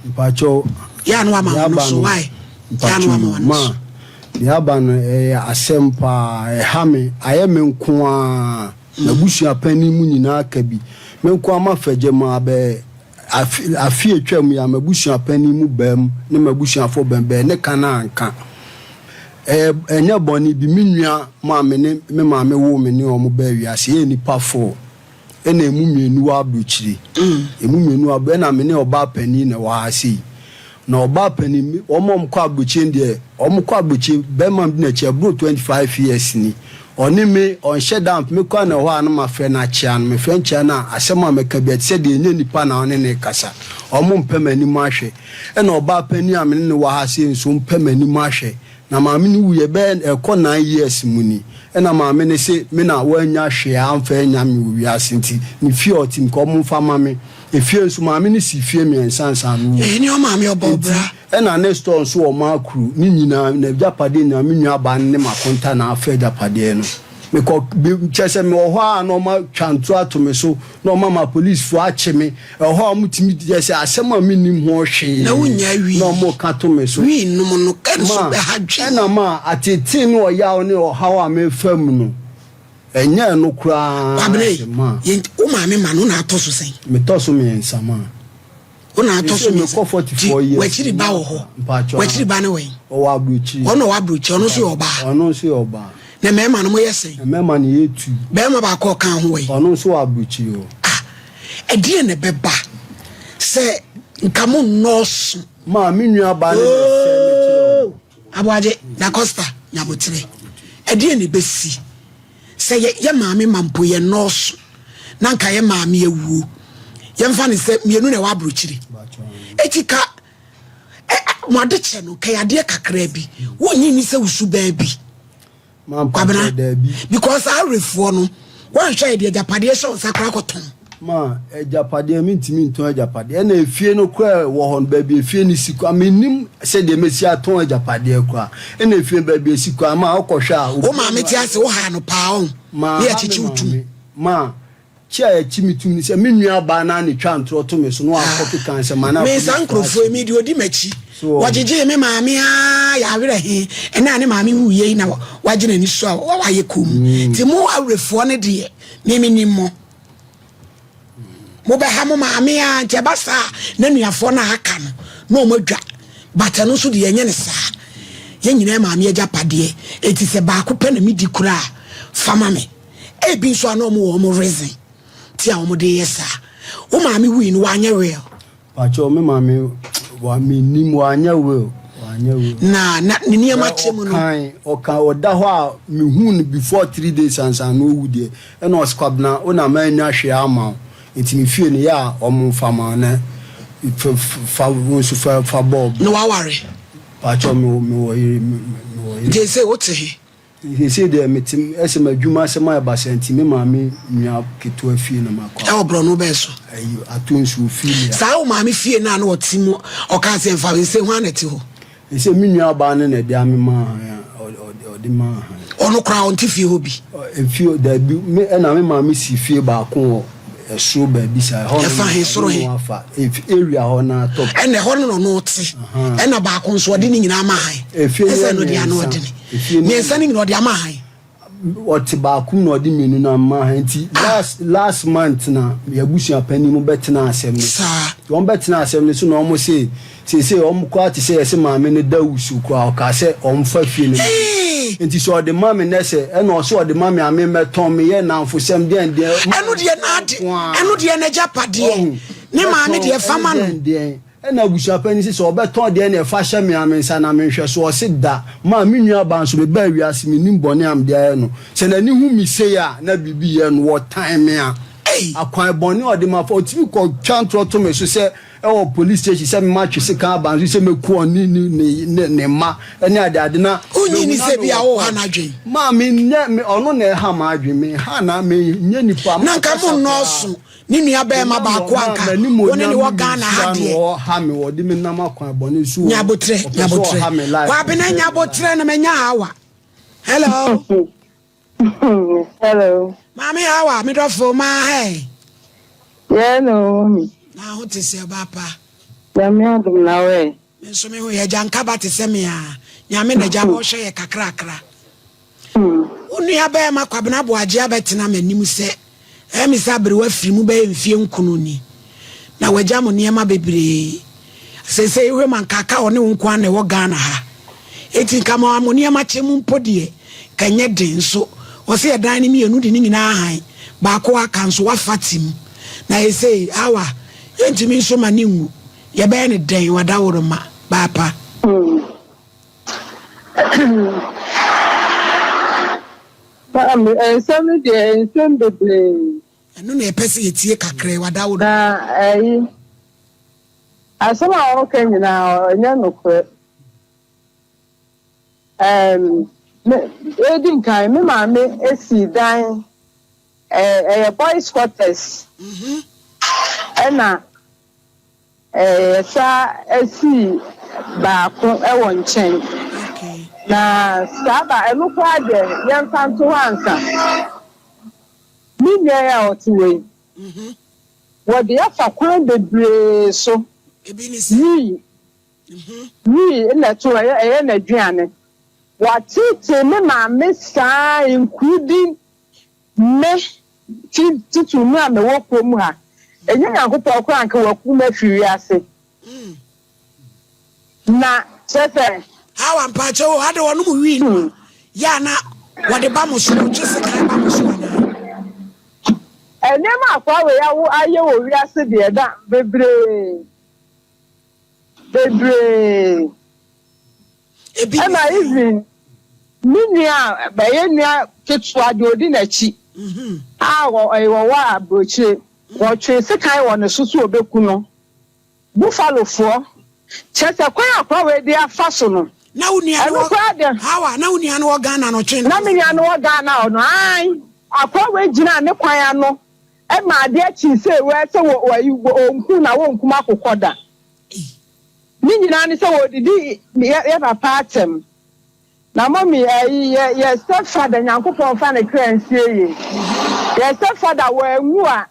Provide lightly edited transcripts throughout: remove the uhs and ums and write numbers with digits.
Mpakyɛw. Yɛ a na wama wɔn so why? Yɛ a na wama wɔn so. Deɛ aba no ɛyɛ asɛm paa, ɛha me, ayɛ me nko ara, m'abusua panin mu nyinaa ka bi, me nko ara mafa gya mu abɛ afe afe a atwam yi a m'abusua panin mu baam ne m'abusuafoɔ bɛn bɛn ne ka no anka. Ɛyɛ ɛnyɛ bɔne bi, me nua maame ne me maame woo me ne wɔn baa wiase, yɛyɛ nnipa four. Ɛna emu mienu wɔ abrokyire. Emu mienu wɔ abro ɛna me ne ɔbaa panin na ɛwɔ ha sei. Na ɔbaa panin me wɔn a wɔkɔ abrokyire no deɛ wɔn kɔ abrokyire bɛrima bi n'akyi ɛboro 25 years ni. Ɔne me ɔnhyɛ da me kɔ na ɛhɔ a na mafrɛ no akyea no mefrɛ no kyea no a asɛm a mɛka bi ɛte sɛ deɛ ɛnyɛ nipa na ɔne no rekasa. Wɔn mpɛ m'anim ahwɛ. Ɛna ɔbaa panin a me ne no wɔ ha sei nso mpɛ m'anim ahwɛ. Na maame no wuiɛ bɛyɛ ɛkɔ 9 years mu ni, ɛna maame no se me na wannya hwee amfa annya me wɔ wiase nti ne fie a ɔte mu nka ɔmo mfa ma me. Efie nso maame no sii fie miɛnsa ansa na owu. Ɛɛ ne ɔmaame ɔbɔ Nti bra. ɛna ne store nso wɔ Makru ne nyinaa n'agyapadeɛ nyinaa me nua baa no ne m'akonta na afa agyapadeɛ no. Mekɔ bi kyerɛ sɛ mewɔ hɔ a na ɔmo atwa ntorɔ ato me so na ɔmo ama apolisifoɔ akye me. Ɛwɔ hɔ a ɔmo tumi kyerɛ sɛ asɛm a mennim ho hwee Na wonnya wii. na ɔmo ka to me so. Wii nom no nso Ma bɛha dwen. ɛna ma ateetee ne ɔyaw ne ɔhaw a merefa mu no, ɛnyɛ ɛno koraa Kwabena yi, ase ma. yɛn wo maame ma no wo na atɔ so sɛn? Metɔ so miɛnsa ma. Wo na atɔ so Seesei miɛnsa. mekɔ 44 Nti years. w'akyiri ba wɔ hɔ? Mpakyɛw, W'akyiri ba ne wɛn? Ɔwɔ aburokyiri. Ɔno ɔwɔ aburokyiri, ɔno nso yɛ ɔbaa? Ɔno nso yɛ ɔbaa. Na mmarima no moyɛ sɛn? Mmarima no yɛ tu. Barima baako a ɔka ho wɔ yi? Ɔno nso wɔ aburokyiri hɔ. Ah, ɛdeɛn na ɛbɛba sɛ nka mo nnɔɔso? Maa me nua baa ne na ɛsɛ me kyerɛ o. Aboagye, Da Costa, Nyabotere, ɛdeɛn na ɛbɛsi sɛ yɛ yɛ maame ma mpo yɛ nnɔɔso na nka yɛ maame awuo? Yɛmfa no sɛ mmienu na ɛwɔ aburokyiri. Eti ka ɛ mo ade kyɛ no ka yɛ adeɛ kakraa bi. Wonnye nni sɛ wosu baabi. Kwabena, because awerefoɔ no wɔnhwɛ yɛ de agyapadeɛ hyɛ wɔn nsa koraa kɔtɔn. Ma agyapadeɛ mentumi ntɔn agyapadeɛ ɛna efie no koraa wɔ hɔ no baabi efie no si koraa mennim sɛdeɛ mɛsi atɔn agyapadeɛ koraa ɛna efie no baabi esi koraa ma wokɔhwɛ a. Wo maame te ase wo haa no paa ɔn ne yɛkyekye wo tum. Ma Kyi a ɛkyi me tum ne sɛ me nua baa no ara na etwaa ntorɔ to me so na wakɔ keka nsɛm anaa Me saa apolisifoɔ nkurɔfoɔ yi, akye me. me deɛ ɔdi m'akyi. So wɔn. Wɔgyegyee me maame ara yɛ awerɛ he, ɛnna a ne maame wuiɛ yi na wagye n'ani so a wayɛ komm. Nti mo awerɛfoɔ no deɛ, me menim mo. Mobɛha mo maame ara, nti ɛba saa a, n'anuafoɔ no a aka no, na wɔn adwa. But ɛno nso deɛ yɛnyɛ no saa. Yɛn nyinaa maame agyapadeɛ, enti sɛ baako pɛ na medi koraa a, fa ma me. Ebi nso a na wɔn wɔ wɔn reason ti a wɔn de yɛ saa. Wo maame wui no wanyɛ will. Pakyɛw me maame wa me nim wanyɛ will wanyɛ will. Na na ne nneɛma kyɛ mu no. Ɔkan ɔkan ɔda hɔ a me hu no before 3 days ansa na owu deɛ ɛna ɔsi Kwabena wo na manya hwee ama wo nti me fie no yɛ a wɔn nfa ma wo na fa fa wo nso fa fa bɔɔ. Na waware. Pakyɛw me wɔ yere me wɔ yere. Nti sɛ wote he? Seesei deɛ mete ɛsɛ m'adwuma asɛm ayɛ basaa nti me maame nua ketewa fie na makɔ. Ɛwɔ borɔno bɛn so? Ayi ato nsuo fie nea. Saa wo maame fie no a na ɔte mu ɔkaa sɛ mfa nsɛ hwan na ɛte hɔ? Ɛsɛ me nua baa no na ɛde ame maa han a ɔde maa han. Ɔno koraa ɔnte fie hɔ bi? Efie daabi me ɛna me maame si fie baako wɔ ɛsoro baabi saa ɛhɔ no. Ɛfa he soro he? Afa area hɔ na top. Ɛna ɛhɔ no na ɔno te. Ɛna baako nso ɔde ne nyinaa ma han. Efie no yɛ mmiɛnsa. Mmiɛnsa no nyinaa ɔde ama han. Ɔte baako mu na ɔde mmienu no ama han nti last month na yɛabusua panin mu bɛtena asɛm no so. Wɔn bɛtena asɛm no so na wɔn se seesei wɔn koraa te sɛ yɛse maame no da wusu koraa ɔkaa sɛ wɔn fa fie no ma me nti sɛ ɔde ma me nɛ sɛ ɛna ɔse ɔde ma me a me mɛtɔn meyɛ nnamfosɛm deɛn deɛn. Ɛno deɛ n'ade ɛno deɛ n'agyapadeɛ ne maame deɛ fa ma no. Ɛna abusuapanin se sɛ ɔbɛtɔn deɛ na ɛfa hyɛ me ara me nsa na menhwɛ so. Ɔse da. Maa me nua baa nso mebaa wiase mennim bɔne a mede ayɛ no. Sɛ n'ani hu me sei a na biribi yɛ no, wɔtan me a. Akwan bɔne a ɔde mafa, ɔtumi kɔ twa ntorɔ to me so sɛ ɛwɔ police station sɛ matwe sekan aba nso sɛ mɛku ɔne ne ne ne mma ne ade ade na Wonnye mehu nni na sɛ bi a mewɔ woha court. n'adwen? Maa menyɛ me ɔno na ɛha m'adwen, menha na menyɛ nipa, Na nka makasa koraa. monnɔɔso. Ne nua bɛɛma baako anka wo ne ne wɔ Ghana ha deɛ. Nyabotrɛ nyabotrɛ Kwabena nyabotrɛ na manya Hawa. Hello. Hello. Maame Hawa me dɔfo maa hɛ. Yeah no. Na ho te sɛ ba pa. Nyame adom na wo ɛ? Me nso me ho yɛ, agya nkaba te sɛ me aa. Nyame na agya ɔhwɛ yɛ kakrakra. Wo nua bɛɛma Kwabena Boagye abɛtena m'anim sɛ ɛyɛ me sɛ aberewa firi mu bɛyɛ mfie nkono ni. Na wagya mo nneɛma bebree. Seesei wohwɛ mu a nka aka ɔne wo nko ara na ɛwɔ Ghana ha. Enti nka ma mo nneɛma kyɛ mu mpo deɛ nka ɛnyɛ den nso ɔse ɛdan no mmienu de ne nyinaa ahan baako aka nso wafa tim. Na seesei Awa yɛntumi nso ma ne nwu. Yɛbɛyɛ no dɛn wadaworoma baapa? Maame, nsɛm no deɛ nsɛm bebree. Ɛno na yɛpɛ sɛ yɛtie kakra yi, wadaworoma. Na ɛyi, asɛm a wɔka nyinaa ɛnyɛ nokorɛ. Ɛɛm, me, edi nkan, me maame esi dan, ɛyɛ boys quarters, ɛna Yɛsan sii baako wɔ nkyɛn. Na saa ba ɛno koraa deɛ yɛmfa nto hɔ ansa. Me nua yi a ɔte hɔ yi, wɔde afa kwan bebree so. Wii, wii na ɛto ɛyɛ ɛyɛ n'aduane. Wɔateetee me maame saa including Me, titiriw me a mewɔ kurom ha, ɛnyɛ Nyankopɔn koraa anka wakum me afiri wiase. Na kyerɛ sɛ. Hawa mpakyɛw o, ade wɔnom wii no a, yɛ a na wɔde ba mo so, wɔtwe sekan ba mo so anaa? Nneɛma a akoa wei awo ayɛ wɔ wiase deɛ da bebree, bebree. Ebi ne Ɛna sɛn? even me nua a ɛyɛ nua ketewa deɛ ɔdi n'akyi a wɔwɔ aburokyire, wɔtwee sekan wɔ ne so sɛ ɔbɛku no. Buffalofoɔ, kyerɛ sɛ kwan a akoa wei de afa so no, Na wo nua no ɛno wɔ koraa deɛ. Hawa, na wo nua no wɔ Ghana na ɔtwee ne Na ho me nua sekan? no wɔ Ghana hɔ no, aane, akoa wei gyinaa ne kwan ano ma adeɛ kyee sɛ wɛ sɛ wɔ wɔ wɔnku na wɔnkum akokɔ da. Ei. Ne nyinaa ne sɛ wɔdidi yɛ papa atɛm. Na mummy ɛyi yɛ yɛ step father Nyankopɔn nfa ne kra nsie yie. Yɛ step father wanwu a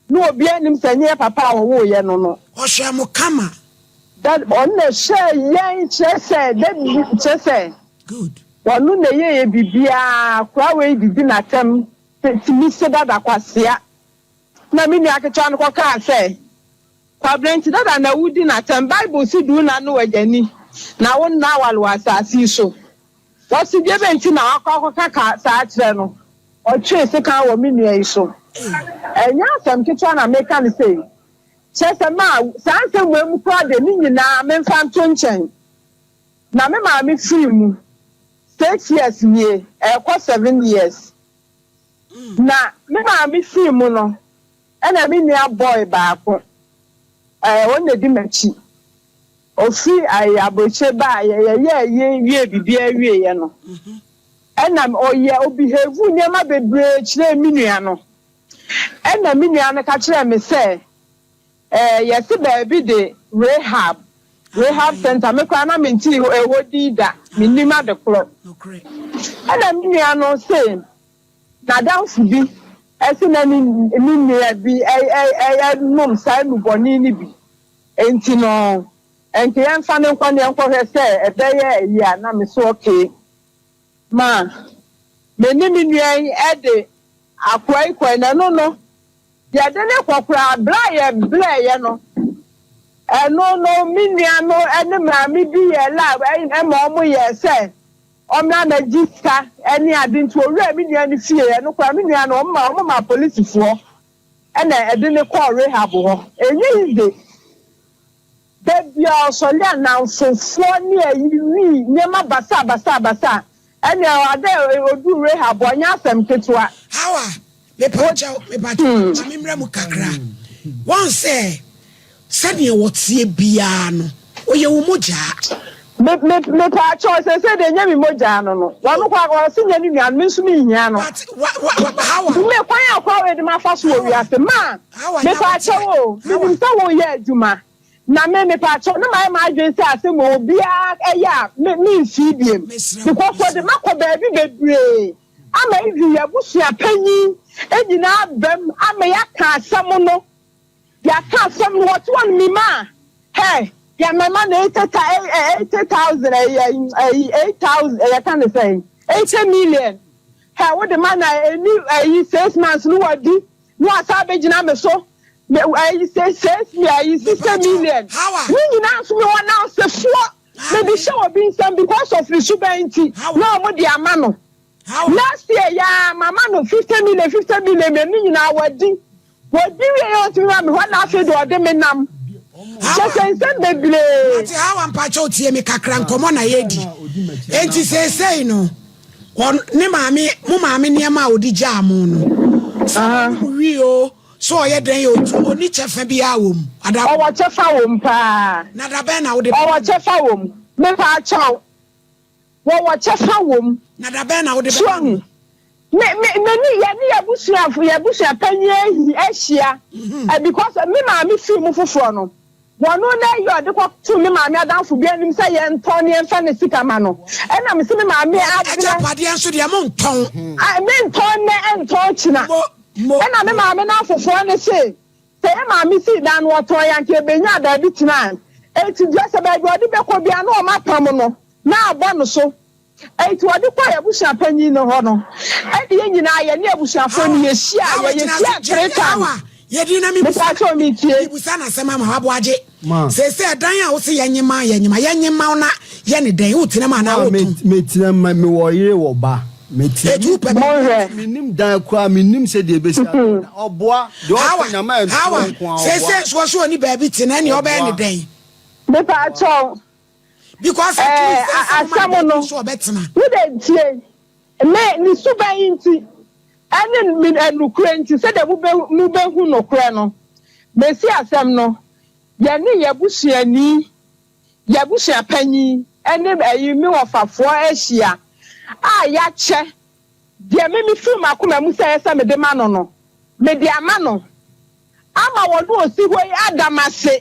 na obiara nnim sɛ ɛnyɛ yɛ papa a ɔwoo yɛ no no. Ɔhwɛɛ mo kama. Dad ɔno na ɛhwɛɛ yɛn kyerɛ sɛ da bi kyerɛ sɛ Good. ɔno na ɛyɛ yɛ biribiara akora wei didi n'atɛm tumi se dada kwasea. Na me nua ketewa no kɔkaa sɛ Kwabena nti dada na wudi no atɛm Bible se du nna no w'agya ni na wo nna aware wɔ asase yi so Wɔse deɛ bɛn nti na wakɔ akɔka ka saa akyerɛ no Ɔtwee sekan wɔ me nua yi so Ɛnyɛ asɛm ketewa na meka no sei Kyerɛ sɛ ma saa nsɛm wei mu koraa deɛ ne nyinaa memfa nto nkyɛn Na me maame firi mu 6 years nie ɛrekɔ 7 years Na me maame firi mu no Ɛna me nua boy baako, ɛɛ ɔno na edi m'akyi. Ofiri ayi abrokyire baa yɛ yɛyɛɛ ayie wiee biribiara wieeɛ no, ɛna ɔyɛ ɔbehave nneɛma bebree kyerɛɛ me nua no. Ɛna me nua no ka kyerɛɛ me sɛ, ɛɛ yɛse baabi de rehab, rehab center, me koraa na mentee ɛhɔ din da, mennim adekorɔ. Ɛna me nua no se N'adamfo bi se na ne ne nua bi nom saa nnubɔne no bi, enti no ɛnke yɛmfa no nkɔ na yɛnkɔhwɛ sɛ ɛbɛyɛ ayi a. Na me so okay. Ma me ne me nua yi de akoa yi kɔe, na ɛno no, yɛde no kɔ koraa, berɛ a yɛbrɛeɛ no, ɛno no me nua no ne maame bi yɛɛ lab ma wɔyɛɛ sɛ Ɔmmra mmɛgye sika ne ade nti ɔwuraa me nua no fie, ɛno koraa me nua no ɔma ɔmo maa polisifoɔ ɛna ɛde no kɔɔ rehab hɔ. Ɛnyɛ easy. Da biara ɔsɔre a nnamfofoɔ ne ayi wii nneɛma basaa basaa basaa ɛne ada a ɔduu rehab hɔ ɛnyɛ asɛm ketewa. Hawa, mepakyɛw, mepakyɛw, ma me mmra mu kakra. Wɔn sɛ Sɛdeɛ ɔteɛ biara no, ɔyɛ wo mogyaa. Me me mepaakyɛw sɛsɛ deɛ nyɛ me mogyaa no no wɔn kɔ ɔse nyɛ ne nua no me nso me nhia no. But wa wa wa Hawa. Me kwan a kwan wei de ma fa so wɔ wiase ma Hawa nya mepaakyɛw o Hawa. menim sɛ wo yɛ adwuma na me mepaakyɛw na mayɛ m'adwene sɛ asɛm wɔ obiara ɛyɛ a me me nfii biem Mesrɛ wo because wɔde mesrɛ wo. makɔ baabi bebree ama even yɛ abusua panyin nyinaa bɛm ama yɛaka asɛm no. Yɛaka asɛm no, wɔte hɔ no, mema a. Hɛ, yɛ mɛma no 80,000, ɛyɛ ɛyi 8,000, ɛyɛ ka ne sɛn, 80 million. Hɛ, wode ma na ɛni ɛyi 6 months no wadi na wasa abɛgyina me so. Me ɛyi six ɛyi 60 million. Hawa. Ne nyinaa nso mi wɔ nansefoɔ. Mede hyɛ obi nsam because of ne suban nti na ɔmo de ama no. Hawa. Last year yaa mama no 50 million, 50 million ne nyinaa wadi. Wadi wie yɛ ɔtumi ma mi hɔ na afei de ɔde me nam. Kyɛ sɛ nsɛm bebree. Ate Hawa, mpakyɛw tie me kakra, nkɔmmɔ na yɛdi. Enti seesei no, ne maame, mo maame nneɛma a ɔde gyaa mo no, sɛ ɔnom wie o, sɛ ɔyɛ dɛn yɛ otu, ɔni kyɛfa biara wɔ mu ada? Ɔwɔ kyɛfa wɔ mu paa. Na da bɛn na wode Ɔwɔ kyɛfa wɔ mu. Mepa akyɛw. Wɔwɔ kyɛfa wɔ mu. Na da bɛn na wode So bɛma no? ahu. Me me me ne yɛ ne yɛ busuafo yɛ busua panyin ahi ahyia. Because me maame firi mu foforɔ no. Wɔn no na ɛyɛ ɔde kɔto me maame adamfo bi anim sɛ yɛntɔn ne yɛmfa ne sika ma no. Ɛna me sɛ me maame abrɛ. Agyapadeɛ nso deɛ, montɔn. A me ntɔn nɛ, ɛntɔn kyina. Mo mo. Ɛna me maame n'afoforɔ ne se sɛ yɛ maame sii dan no wɔtɔn yɛ anka ebenya baabi tena. Eti deɛ sɛ baabi ɔde bɛkɔ bia na ɔma pam no na abɔ no so. Eti ɔde kɔ yɛ abusua panyin no hɔ no, ɛde yɛn nyinaa yɛ ne abusuafoɔ no yɛhyia Hawa, yɛ gyina yɛhyia so, three times. Hawa, yɛdi na Mepa kyɛw, mi tie. Mibusa na asɛm ama waboagye. Ma. Seesei ɛdan a wose yɛnyema yɛnyema yɛnyema wo na yɛ ne dɛn? Wotena mu anaa wotɔn? Metena ma mewɔ yere wɔ ba. Metena. Etu wopɛ bɛ Monhwɛ. Menim dan koraa, menim sɛdeɛ ɛbɛsi akɔ. Ɔboa deɛ Hawa, ɔka nyama Hawa, ɛntoɔ nko a seesei ɔboa. nso ɔso ɔni baabi tena, ɛne ɔbɛyɛ ne dɛn? Mepa kyɛw. Because at least sɛ sɛ woma Asɛm no no. baabi nso ɔbɛtena. Wode tie me ne suban yi nti ɛne me ɛnukurɛ nti, sɛdeɛ mobɛhu nokorɛ no, mesi asɛm no, yɛne yɛbusuani, yɛbusua panyin ɛne ɛyi me wɔfafoɔ ahyia a yɛakyɛ deɛ me mefiri m'akoma mu sɛ ɛyɛ sɛ mede ma no, mede ama no ama wɔn osi hɔ yi adam ase.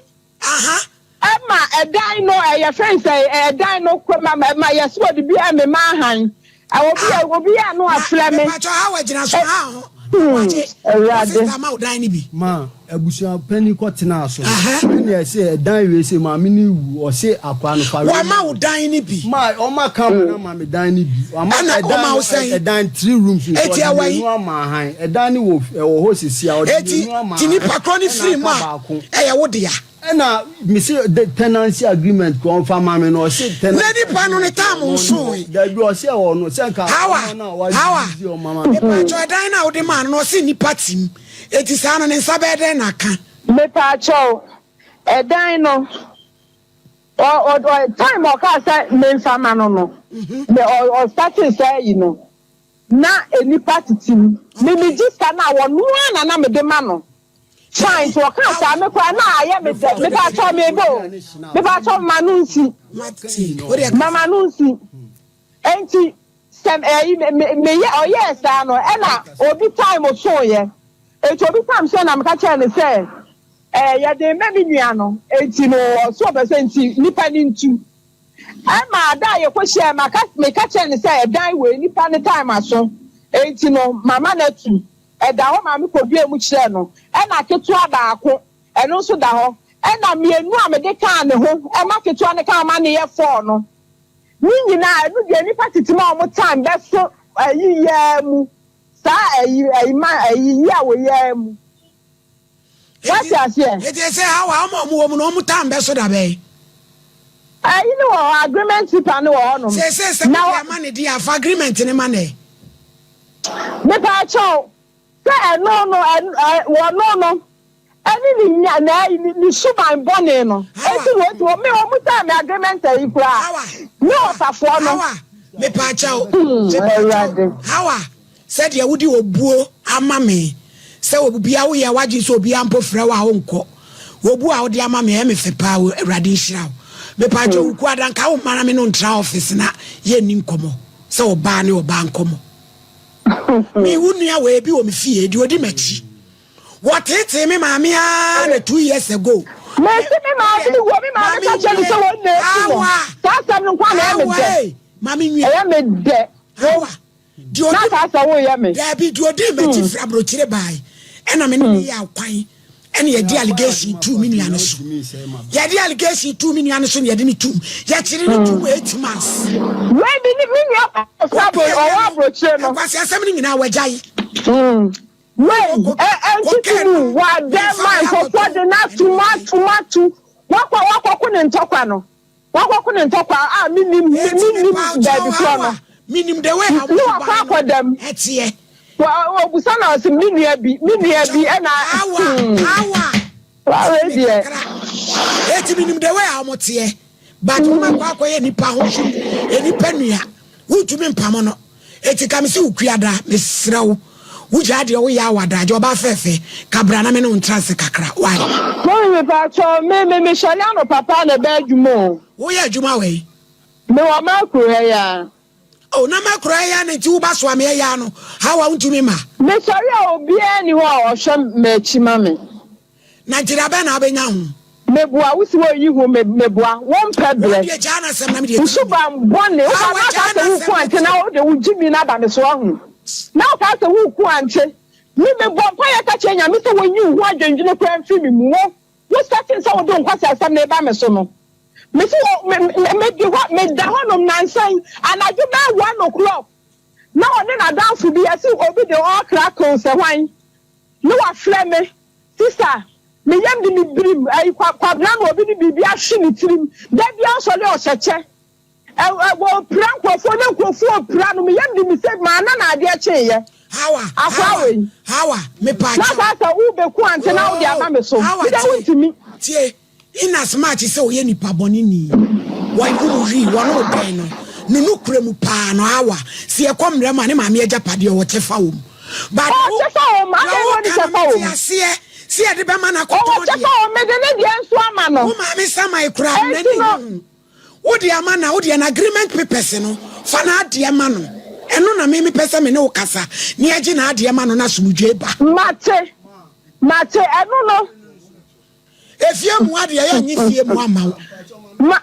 Ɛma ɛdan no ɛyɛ fɛn sɛ ɛdan no kɔ ma yɛsɛ wɔde bi ɛmema ahan obi obi yɛ ano afrɛ me. Mepatwɔ, Hawa, gyina so ha ho. Wagye. Awurade. Sister ma wo dan no bi. Ma abusua panyin kɔ tena so. Aha. Ɛna ɛsɛ ɛdan wei sɛ maame ne wu, ɔse akora no fa wei. Wama wo dan no bi. Ma ɔma ka ma na ma me dan ne bi. Ɔma Ɛna ɛdan ɔma no wo sɛn? Ɛdan three rooms nso Eti ɔde ɛwɔ yi? mmienu ama ahan. Ɛdan ne wɔ ɛwɔ hɔ sisi a ɔde Eti mmienu ama ti ahan. nipa korɔ ne Ɛna firi mu aka a baako. ɛyɛ wo dea. Ɛna mesi de tenancy agreement kò ɔnfa ma mi no, ɔsi tenancy. Na nipa no ne tam nso yi. Dabi, ɔsi ɛwɔ no sɛ nka Hawa, ɔmo na wa Hawa, use ɔmo ama mi. Mepatwɔ, ɛdan no a wode maa no no, ɔse nipa tim. Eti saa no ne nsa bɛyɛ dɛn na ka? Mepa kyɛw, ɛdan no ɔ ɔ ɔ time ɔkaa sɛ memfa ma no, me ɔ ɔsate sɛ yi no na enipa tete mu, mimi gye sika no a wɔnoa na mede ma no fine. Nti ɔkaa saa, me koraa na ayɛ me dɛ. Mepa kyɛw, me bo mepa kyɛw, ma no nsi. Mate. Wode mama no nsi. Nti sɛ ɛyi me meyɛ ɔyɛɛ saa no, ɛna obi time soeɛ. Eti obi time so na meka kyerɛ no sɛ yɛde mɛ me nua no, eti no ɔso ɔpɛ sɛ nti nipa ne ntu. Ɛma ada a yɛkɔhyia, maka meka kyerɛ no sɛ ɛdan wei nipa ne time aso, eti no mama no atu. Ɛda hɔ, maame kɔdua mu kyerɛ no. Ɛna ketewa baako ɛno nso da hɔ, ɛna mmienu a mede kaa ne ho ɛma ketewa ne kaa ma ne yɛ four no ne nyinaa. Ɛno deɛ nipa tete mu a wɔn time bɛso ɛyi yɛɛ mu saa ɛyi ɛyi ma ɛyi yi a wɔyɛɛ mu wate aseɛ. Eti sɛ Hawa, ɔmo a ɔmo wɔ mu no, ɔmo tam bɛ so da bɛn? Ɛyi ne wɔ hɔ, agreement paper ne wɔ hɔnom. Sɛ Na wode ama ne deɛ afa agreement ne ma nɛ. Mepa akyɛw, sɛ ɛno no ɛ wɔno no ɛne ne nya na ne ne suban bɔne no eti na oti wɔn mi wɔn sɛ mi agreement ayi koraa Hawa. ne ɔsafoɔ no. Hawa, mepaakyɛw. Awurade. Mepaakyɛw Hawa, sɛdeɛ wode obuo ama me sɛ obia woyɛ wagye sɛ obia mpo frɛ wo a wonkɔ, obu a wode ama me ɛyɛ me fɛ paa o. Awurade nhyira wo. Mepaakyɛw, wuku adanka wo mma na me no ntra office na yɛnni nkɔmmɔ sɛ ɔbaa ne ɔbaa nkɔmmɔ. Me wo nua wɔ ebi wɔ me fie deɛ ɔdi m'akyi, wɔtetee me maame aa na 2 years ago. Mesi mi maame wɔ mi maame ka kyerɛ mi sɛ wɔn na esi no saa asɛm no nkwa na ɛyɛ mi dɛ. Maame nwie. Ɛyɛ mi dɛ. Hawa, deɛ na ɔdi saa sɛ wɔyɛ mi. Daabi, deɛ ɔdi m'akyi firi aburokyire baae ɛna me ne ne yɛ akwan. Ɛna yɛde allegation tuu me nua no so. Yɛde allegation tuu me nua no so na yɛde no tum. Yɛkyere no tum 8 months. Wei bi ne me nua Papa ɔwɔ aburokyire no. Nkwasi asɛm no nyinaa wagyae. Wei ɛntiti mu wadɛ ma nkɔfoɔ de n'atum atum atu wakɔ wakɔko ne ntɔkwa no, wakɔko ne ntɔkwa a menim menim baabi korɔ no. Minim the way ne wakɔ akɔdam. Ɛteɛ. Obusa na ɔsɛ me nua bi, me nua bi ɛna. Awa awa. Wawe deɛ. Eti minim the way a wɔn teɛ, but wɔn akɔyɛ nipa ho so nipa nua wontumi mpam no. Eti kam sɛ wokua da, mesrɛ wo, wogyaa deɛ woyɛ awadagye ɔba fɛfɛ kabra na me ne wo ntra ase kakra. Why? Mummy, mepatɔ me sɔre ano papa na ɛbɛ adwuma o. Woyɛ adwuma wɔ yi? Me wɔ makuro ha ya. O na makuro ha ya na nti woba soa me ɛyɛ no hawa wontumi ma. Me sɔre a, obiara ni hɔ a ɔhwɛ m'akyi ma me. Na nti da bɛn na wobɛnya ho? Meboa wo si wɔ yi ho, meboa wo mpɛ brɛ. Wodeɛ gyaa no asɛm na medeɛ. Wo suban bɔne wo ba na aka sɛ wo ku ante na wode wo gyimi no aba me so ahu na woka sɛ wo ku ante me. Mebɔ mpa yɛ ka kyerɛ Nyame sɛ wɔnyi wo ho adwendwene koraa mfiri me mu. Wo starting sɛ wode wo nkwasi asɛm na ɛba me so no, me so wɔ me me medi hɔ, meda hɔnom nansa yi anadwo bɛyɛ 1 o'clock na ɔne n'adamfo bi yɛsi obi de ɔɔkra ko sɛ hwan ne wafrɛ me, "Sister, me yam de me birim ayi Kwabena na obi de biribi ahwe ne tirim da bi asɔre ɔhyɛ kyɛ ɛ ɛ wɔpira nkurɔfoɔ ne nkurɔfoɔ pira no. Me yam de me sɛ maa na adeɛ kyeeɛ." Hawa. Akwa Hawa. Wei. Hawa, mepa Na kyɛw. saa sɛ wobɛku ante na wode aba me so. Hawa. Mede tie. wontumi. Tie, in as much sɛ ɔyɛ nipa bɔne ni wɔn wi wɔn bɛn no ne no kura mu paa no, Hawa, si ɛkɔ mmerɛ mu a ne maame agyapadeɛ ɔwɔ kyɛfa wɔ mu. But Ɔwɔ kyɛfa wɔ mu, adɛn na ɔne kyɛfa wɔ mu? Te aseɛ si yɛde bɛma no Ɔwɔ akɔtɔn kyɛfa deɛ. wɔ, mede ne deɛ nso ama no. Wo maame saman kura Enti n'ani no ho. Wode ama na wode an agreement papers no fa n'adeɛ ma no. Ɛno na me mepɛ sɛ me ne wo kasa ne yɛgye n'adeɛ ma no na asomdwe ba. Mate, mate, ɛno no. Efie mu adeɛ yɛ nye fie mu ama wo. Ma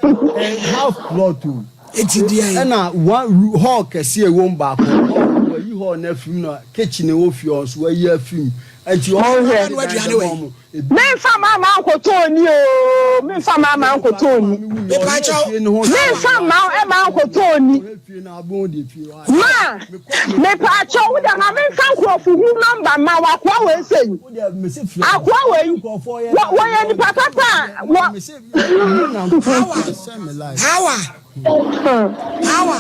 Half plot o. Eti deɛ Ɛna one hall kɛseɛ ɛwɔ mu baako hall, wayi hall no afiri mu na kitchen ɛwɔ fie hɔ nso wayi afiri mu, nti Ɔhwɛ. ɔmo dan bɛma ɔmo ebi. Memfa ma nkotɔ ni o, memfa ma nkotɔ ni. Memfa ma ɛma nkotɔ ni. Ma mepaakyɛw, wo de ma memfa nkurɔfo hu number ma wakoa wei sɛ yi akoa wei wɔyɛ nipa papa a wɔ. Hawa, Hawa, Hawa.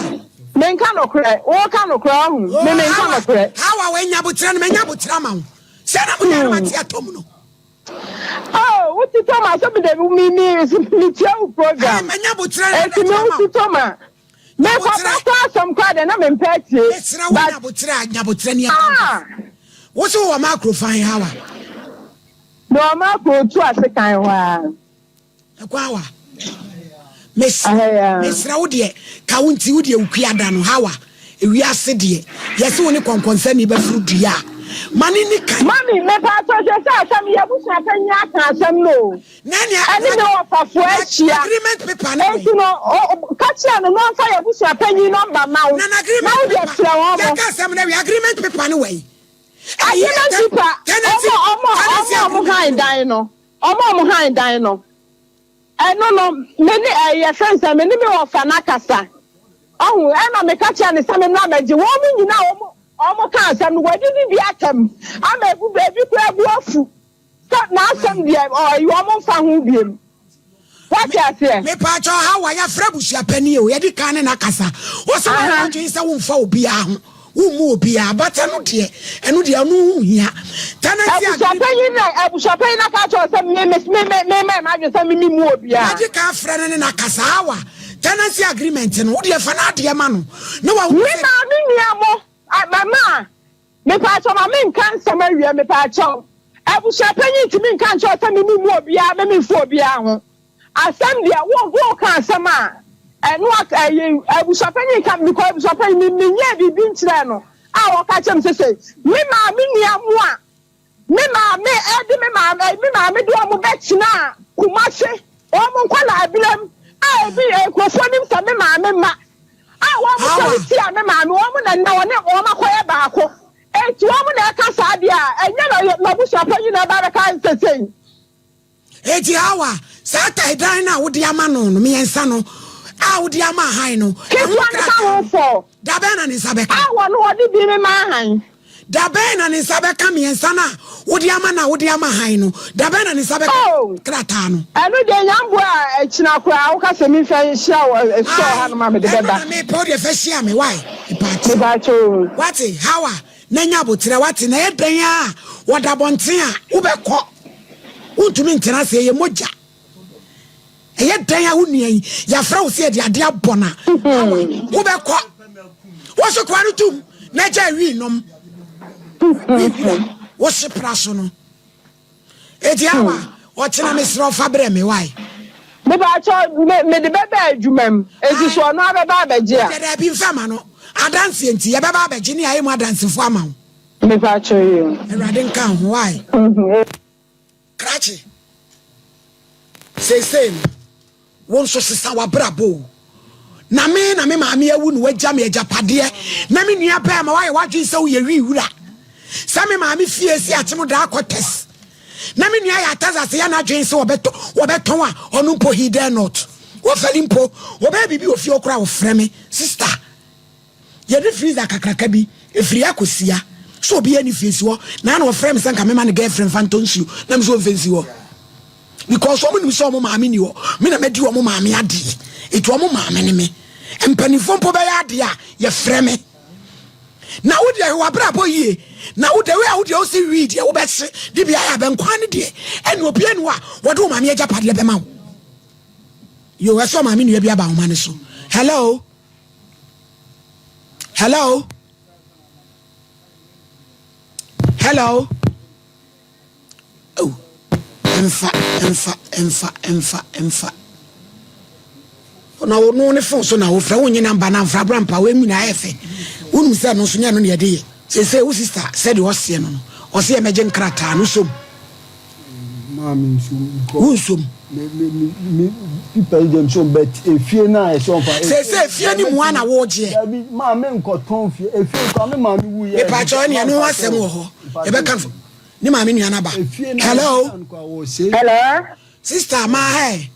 Menka nokorɛ, wɔka nokorɛ ɔho me menka nokorɛ. Hawa, wɔ nyabotrɛ no manya abotrɛ ama wo sɛ na mo yɛrɛ ma te atɔ mu no. Oh, wosi tɔma so mi de mi tie wo program. Manya abotrɛ no. Eti mi wosi tɔma me papa kɔ asɛm kɔ ade na me mpɛ tie. Mesrɛ wo, nyabotrɛ a nyabotrɛ ne Ah. Wo so wɔ ma akurofan, Hawa? Na ɔma akuro tu ase kan hɔ a. Ɛkɔ Hawa, mesrɛ wo deɛ ka wo nti wo deɛ wokua da no. Hawa, ewiase deɛ yɛsɛ wo ne kɔnkɔnsani bɛforo dua a ma ne ni kan. Mami, mepa atɔ sɛ asɛm yɛ abusua panyin aka asɛm no o. Na nea Ɛne ne wɔfafoɔ ahyia. Agreement paper ne Enti no ka kyerɛ no na ɔmfa yɛ abusua panyin number ma wo. Na na agreement Na wo deɛ paper frɛ wɔn mo. Yɛka asɛm no awie, agreement paper ne wɔ yi. Agreement paper, ɔmo han dan no, ɔmo han dan no, ɛno no me ne ɛyɛ fɛn sɛ me ne me wɔfa n'akasa ɔho, ɛna meka kyerɛ ne sɛ me mmra mɛgye wɔn mo nyinaa. Ɔmo ka asɛm no, wɔadidi bi atɛm ama ebu ebi kura ebu afu sɛ n'asɛm deɛ ɔyi wɔn mfa ho biem. Wate aseɛ? Mepaakyɛ, Hawa, yɛafrɛ abusuapani o, yɛde kan ne n'akasa. Wo sɛ wɔyɛ adwene sɛ womfa obiara ho, wommu obiara, but ɛno deɛ ɔno ho hia tenancy agreement. Abusuapanyin na ka kyerɛ sɛ me m'adwene sɛ me mu obiara. Yɛde kan frɛ no ne n'akasa. Hawa, tenancy agreement no, wodeɛ fa n'adeɛ ma no ne wa. Me maame nua mo mama, mepaakyɛw, ma menka nsɛm awie. Mepaakyɛw, abusuapanyin ntumi nka nkyerɛ sɛ me mu obiara, me mfa obiara ho asɛm deɛ. Wo ka asɛm a ɛno ɛyɛ abusuapanyin ka because abusuapanyin mi nyɛ biribi nkyerɛ no a wɔka kyerɛ me sɛ me maame nua mu a me maame ɛde me maame de wɔn bɛtena Kumase, wɔn nkɔla abiram a ebi nkurɔfoɔ nim sɛ me maame ma a wɔn sɔre tia me maame, wɔn na nna wɔne wɔn akɔyɛ baako. Enti wɔn na ɛka saa deɛ a, ɛnyɛ na m'abusuapanyin na ɛba abɛka sesei. Enti Hawa, saa tae dan no a wode ama no no, mmiɛnsa no a wode ama Ahan no, ɛho Ketewa no ka krataa ho no, fɔ. da bɛn na ne nsa bɛka? A wɔn wɔde bi mema Ahan. Da bɛn na ne nsa bɛka mmiɛnsa no a wode ama no a wode ama Ahan no? Da bɛn na ne nsa bɛka Oh! krataa no? Ɛno deɛ nyamboa a ɛkyina koraa woka sɛ memfa nhyira wɔ store Ae, hanom a mede ɛno bɛba. na mepɛ, wo deɛ fa hyia me, wai? Mepaakyɛw. Mepaakyɛw o. Wate, Hawa, na nya aboterɛ, wate, na ɛyɛ dɛn ara a, wɔda abɔnten a, wobɛkɔ. Wontumi ntena ase, ɛyɛ mogya. Ɛyɛ dɛn a wo nua yi, yɛafrɛ wo sɛ yɛde adeɛ abɔ no a, Hawa, wobɛkɔ. Wo so koa no tom na gyae wii nom. Wii wura, wo hye pra so no. Eti Hawa, ɔkyena mesrɛ wo fa brɛ me, wai? Mepaakyɛw, me, mede bɛba adwuma mu. Enti so ɔno ara bɛba abɛgye a? Wodeɛ daabi mfa ma no. Adanseɛ nti, yɛbɛba abɛgye ne yɛayɛ mu adansefoɔ ama wo. Mepaakyɛw yi o. Awurade nka wo ho, wai? Krakye, seesei no, wo nso sesa w'abrabɔ o. Na me na me maame awu na wagya me agyapadeɛ, na me nua bɛrima woayɛ w'adwene sɛ woyɛ wii wura. Sɛ me maame fie si akyem daa kɔtɛs, na me nua yɛ atazase yɛ n'adwene sɛ wɔbɛtɔ wɔbɛtɔn a, ɔno mpo he dare not. Wɔfɛli mpo, wɔbɛyɛ biribi wɔ fie hɔ koraa wɔfrɛ me, sister. Yɛde freezer kakraka bi firi akɔsia sɛ obiara nni fie si hɔ na na ɔfrɛ me sɛ nka mema ne girlfriend fa ntɔ nsuo na me sɛ ɔmfa nsi hɔ because wɔn nim sɛ wɔn maame ni hɔ me na madi wɔn maame adeɛ eti wɔn maame ne me mpanimfoɔ mpo bɛyɛ adeɛ a yɛfrɛ me na wo deɛ hwɛ w'abrabɔ yie na wo deɛ wei a wo deɛ wosi wii deɛ wobɛhye de bi ayɛ abɛnkwan ne deɛ ɛne obiara ni hɔ a wɔde wo maame agyapadeɛ bɛma wo yo ɛsɛ ɔmaame nua bi aba ahoma no so hello. Hello? Hello? Oh, ɛmfa, ɛmfa, ɛmfa, ɛmfa, ɛmfa. Na wo no ne phone so na wofrɛ wonye namba na mfra bra mpa wo emu na ayɛ fɛ. Wonim sɛ no nso nyɛ no na yɛde yɛ. Seesei wo sister sɛdeɛ ɔseɛ no no, ɔse yɛmɛgye nkrataa no som. Maame nsom because. Wo nsom. Me me me me people yi dem som but efie na ɛsɛ ɔnfa. Seesei efie ni mua na wogyeɛ. Dabi maame nkɔtɔn fie efie nkɔ me maame wu yɛ. Mepaakyɛw ɛne ɛno ho asɛm wɔ hɔ yɛbɛka no ne maame nua no aba. Hello. Hello. Sister maa hɛ.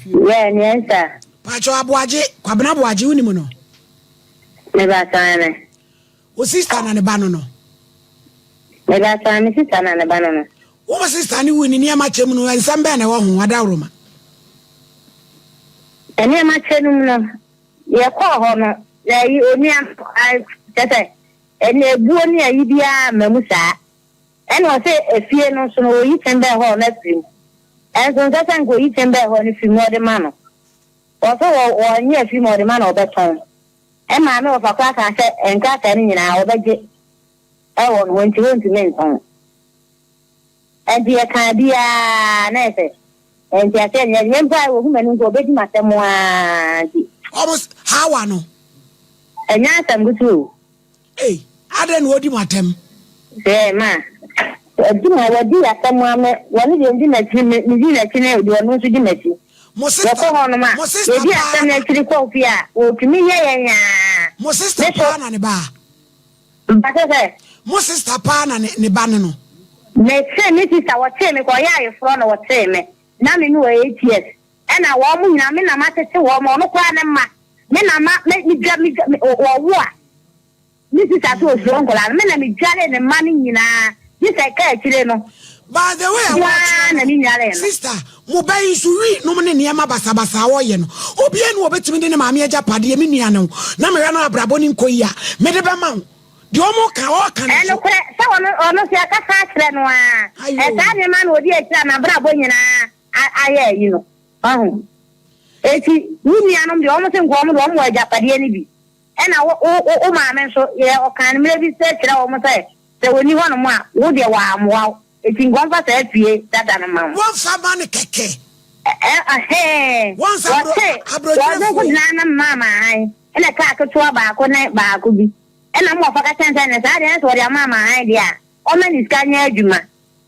Yeah, Nyansa. Paakyɛw Aboagye, Kwabena Aboagye wonim no? Mepaakyɛw ɛne. Wo sister na ne ba no no. Mebasaa me sister na ne ba no no. Wo sister ne wui ne nneɛma kyɛ mu no nsɛm bɛn na ɛwɔ ho adaworoma? Nneɛma kyɛ no mu no yɛkɔɔ hɔ no na ayi onua no kyɛ sɛ ɛna ebuo ne ayi biara mma mu saa ɛna ɔsɛ efie no nso no oyi kyɛn bɛn hɔ no afiri mu ɛnso nsɛ sɛ nka oyi kyɛn bɛn hɔ no firi mu ɔde ma no ɔsɛ wɔ wɔnye afiri mu ɔde ma no ɔbɛtɔn. Ɛmaa me wɔfa koraa kaa sɛ nkrataa no nyinaa wɔbɛgye wɔ no hɔ nti wɔntumi ntɔn. Ɛnti yɛkaa bi ara na ayɛ sɛ nteaseɛ nyɛ adwuma mpo a wɔhu m'anim nka wɔbɛdi m'asɛm ara nti. Wɔn Hawa no. Ɛnyɛ asɛm ketewa o. Ei, adɛn na wɔdi mo atɛm? Hwɛ, ma wɔadi ma wɔadi asɛm ara me, wɔne deɛ ɔdi m'akyi, me, medi n'akyi ne deɛ ɔno nso di m'akyi. Mo sista, Yɛkɔ hɔnom a, mo sista yɛdi paa asɛm no na. akyiri kɔ fie a, wɔtumi yɛ yɛn aa. Mo sista Me so. paa na ne ba a. Mpakyɛ sɛ? Mo sista paa na ne, ne ba ne no. Mese me sista, wɔkyee me kɔyɛɛ ayeforɔ na wɔkyee me, na me mewɔ 8 years, ɛna wɔn nyinaa me na matete wɔn, ɔno koraa ne mma, me na ma, me, medwa, medwa, me, wɔwo a. Me sista so osuro nkwadaa no, me na me dware ne mma no nyinaa, gye sɛ ɛka akyire no. By the way a Nko wɔkyerɛ ara na no, me nwaree no. sister, mo ba yi nso wii nom ne nneɛma basabasa a ɔyɛ no, obiara ni obetumi de ne maame agyapadeɛ, me nua ne wo, na mehwɛ no abrabɔ no nkɔ yie a, mede bɛma wo. Deɛ wɔn ka, ɔreka no nso. Ɛnokorɛ sɛ ɔno, ɔno nso yɛakasa akyerɛ no ara, Ayoo. ɛsaa nneɛma na ɔdi akyire a n'abrabɔ nyinaa ayɛ ayi no. Wahu? Enti, wo nuanom deɛ, wɔn se nka wɔn deɛ wɔn wɔ agyapadeɛ no bi. Ɛna wo, wo, wo, wo maame nso, yɛ, ɔkaa no mmerɛ bi sɛ kyerɛ wɔn sɛ, sɛ wɔnni hɔnom a, wo deɛ wɔammoa wo, enti nka wɔmfa saa fie dada no mma wo. Wɔmfa mma no kɛkɛ. Ɛ, ɛ, ɛhɛɛ. Wɔnsa abro, Wɔse, wɔn nso abrɔkyerɛfoɔ. gyinaa na mmaa me ahan, ɛna kaa ketewa baako ne baako bi. Ɛna me wɔfa ka kyerɛɛ no sɛ, ɛnɛ saa deɛ, na sɛ wɔde ama me ahan deɛ a, ɔmma ne sika nyɛ adwuma,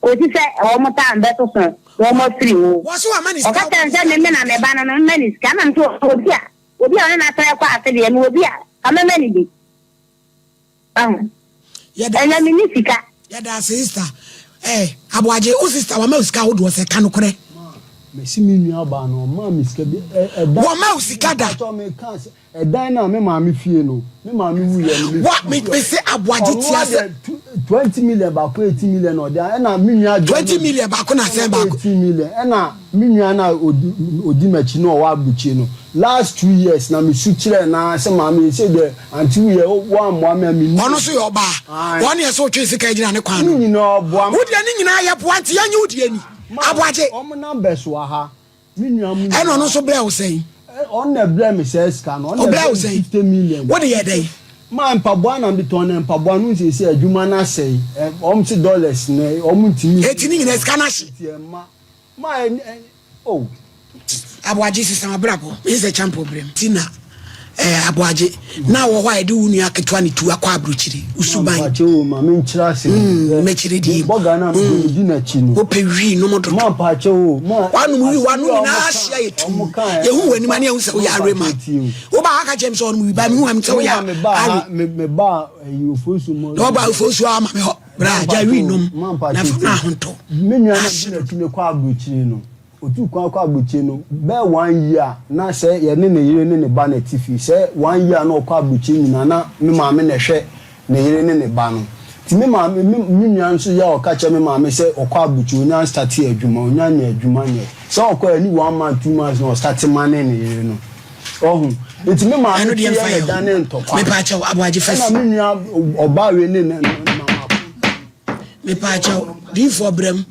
kɔsi sɛ wɔn time bɛsoso na wɔn afiri mu. Wɔse wɔama ne sika, Ɔka wɔma kyerɛɛ ne me sɛ sika me, me na kɛkɛ. me ba no no, mma ne sika. Ɛna me nso, obi a, Obi a ɔne no asan kɔ ase deɛ, mewɔ bi a, ka mɛma no bi. Wahu? Ɛnɛ menni sika. Yɛda ase sister. Eh, Aboagye, wo sister wama wo sika ahodoɔ sɛ, ka nokorɛ. Mesi me nua baa no ɔmaa me sika bi ɛ ɛdan. Wɔma wo sika da. Mpakyɛw me ka sɛ ɛdan no a me maame fie no me maame wu yɛ no me. Wa me me se Aboagye Ɔno tia sɛ. adeɛ 20 million baako 80 million na ɔde ɛna me nua adwa 20 million baako na sɛn baako. 80 million ɛna me nua na odi odi m'akyi na ɔwɔ abukyie no last 2 years na me su kyerɛ na sɛ maame sɛ deɛ aunty wu yɛ wɔammoa me a me ni. Ɔno nso yɛ ɔbaa. Wɔn yɛ sɛ ɔtwe sika gyina ne kwan ne no. nyinaa ɔboa me. Wo deɛ ne nyinaa yɛ boa nti yɛnyɛ wo deɛ ni. Aboagye. Ɔmo numbers wɔ ha me nua mu. Ɛna ɔno nso brɛ wo sɛn? Ɔno na ɛbrɛ me sɛ sika no. Ɔno na Ɔbrɛ wo ɛbrɛ me sɛn? 50 million. Wode yɛ dɛn? Maa mpaboa na mi tɔn na mpaboa no nsiesie adwuma no asɛe ɛ ɔmo si dollars na ɔmo ntumi. Eti ne nyinaa sika no ahye. Nti ɛma maa ɛ ɛ o. Aboagye sisan wabrabɔ mesɛ champo brɛm ti na eh, Aboagye na wɔ hɔ a yɛde wo nua ketewa ne tu akɔ aburokyiri wosuban Mpakyɛ o ma me nkyerɛ ase. Mɛkyerɛ die. Bɔga na mi di n'akyi no. Wopɛ wii nom dodo. Ma mpakyɛ o ma. Wanom wii wanom asɛm bi a nyinaa ɔmo ahyia yɛ ka- tum ɔmo ka ɛ- yɛhu w'anim a ne yɛhu sɛ woyɛ ma awe ma mpakyɛ tie o. woba ha ka kyerɛ me sɛ ɔnom wii ba mehu am sɛ Me woyɛ na me ba ha awe me me ba ɛyi ofosu mu. Na wɔba afuo ama me hɔ bra gya wii nom Ma mpakyɛ na tie. na ahontɔ Me nua na di n'akyi ne kɔ aburokyire no otu kwan kɔ aburokyire no bɛɛ one year na sɛ yɛne ne yere ne ne ba na ti fi sɛ one year na ɔkɔ aburokyire nyinaa na me maame na ɛhwɛ ne yere ne ne ba no nti me maame me me nua nso yɛ a ɔka kyerɛ me maame sɛ ɔkɔ aburokyire onya start adwuma onya nya adwuma nyɛ sɛ ɔkɔ ɛni one month 2 months na ɔstart ma ne ne yere no ɔho nti me maame Ɛno ti deɛ yɛ mfa ne yɛ da ne ntɔkwa. Mepaakyɛw Aboagye Ɛna fɛsi. me nua ɔbaa wei ne ne mama. Mepaakyɛw diifoɔ brɛm.